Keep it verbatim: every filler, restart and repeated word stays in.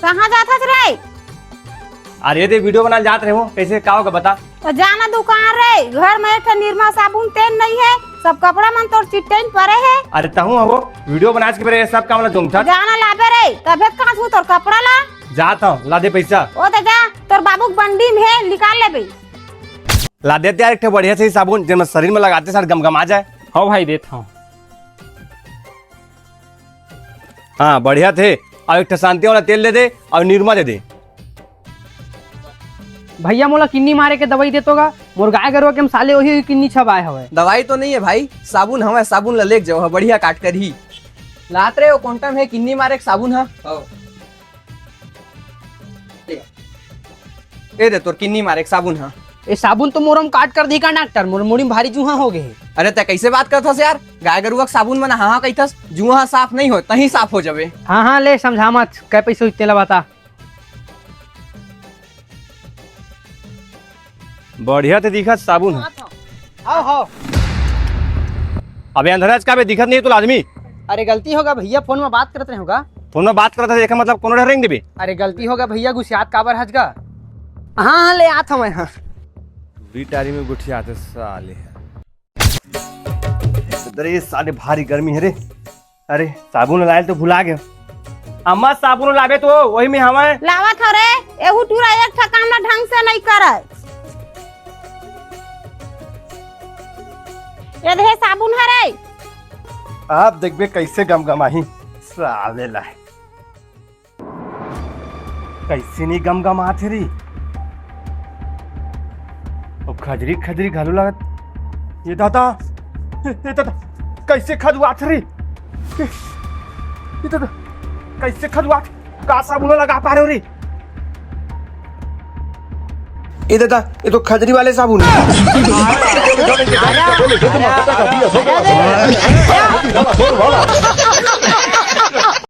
कहाँ जात हस रे? अरे दे, वीडियो बनाए जात रहे हो, कैसे का होगा बता। तो जाना दुकान रे, घर में एक ठन निरमा साबुन तेल नहीं है, सब कपड़ा मन तोर चिट्टेन परे है। अरे तहूँ हो, वीडियो बनाए के बेरे ये सब काम ला जोंगथस। जाना लाबे रे, तभे कहाँ से तोर कपड़ा ला। जात हूँ, ला दे पैसा। ओ दे जा, तोर बाबू के बंडी में है, निकाल लेबे। ला दे यार एक ठे बढ़िया से साबुन, जेन शरीर में लगाते साथ गमगमा जाए। हाँ भाई, देत हूँ। हाँ, बढ़िया थे। अउ एक ठे शांति वाला तेल दे दे अउ निरमा दे दे। भैया, मोला किन्नी मारे के दवाई देतो गा? मोर गाय गरुवा के मसाले वही, वही किन्नी छबाय हवय। दवाई तो नहीं है भाई, साबुन हवय, साबुन ला लेके जाओ, ह बढ़िया काट करही। लात रे, ओ कोंटा में हे किन्नी मारे के साबुन ह। ए दे तोर किन्नी मारे के साबुन ह। ए साबुन तो मोरम काट कर दी का डॉक्टर, मोर मुड़ी में भारी जुहा हो गए हे। अरे तै कैसे बात करथस यार, गाय गरुवा के साबुन मन हाँ हाँ कहिथस, जुहा साफ नहीं हो, तहीं साफ हो जाबे। हाँ हाँ, ले समझा मत, कै पैसे होते ला बता। बढ़िया ते दिखत साबुन ह। आओ हो। अबे अंधरा आज का बे दिखत नहीं है तोला आदमी? अरे गलती होगा भैया, फोन में बात करत रहे होगा। फोन में बात करत रहे, एकर मतलब कोनो डर रेंग देबे। अरे गलती होगा भैया, गुस्सियात काबर हज गा? हाँ हाँ, ले आत हवं हाँ। बीटारी में गुठियाते साले। अरे साले भारी गर्मी है रे। अरे साबुन लायल तो भुला गए। अम्मा साबुन लाबे तो वही में हवय। लावत हरे, एहू टूरा एक ठा काम ला ढंग से नहीं करय। ये दे साबुन हरे। आप देखबे कैसे गमगमाही साले ला। कैसे नहीं गमगमात हे रे? अब खजरी खजरी घलो लगत। ये दादा, ये दादा, कैसे खजुआत हे रे? ये दादा, कैसे खजुआत? का साबुन लगा पा रहे हो रे? ये दादा, ये तो खजरी वाले साबुन।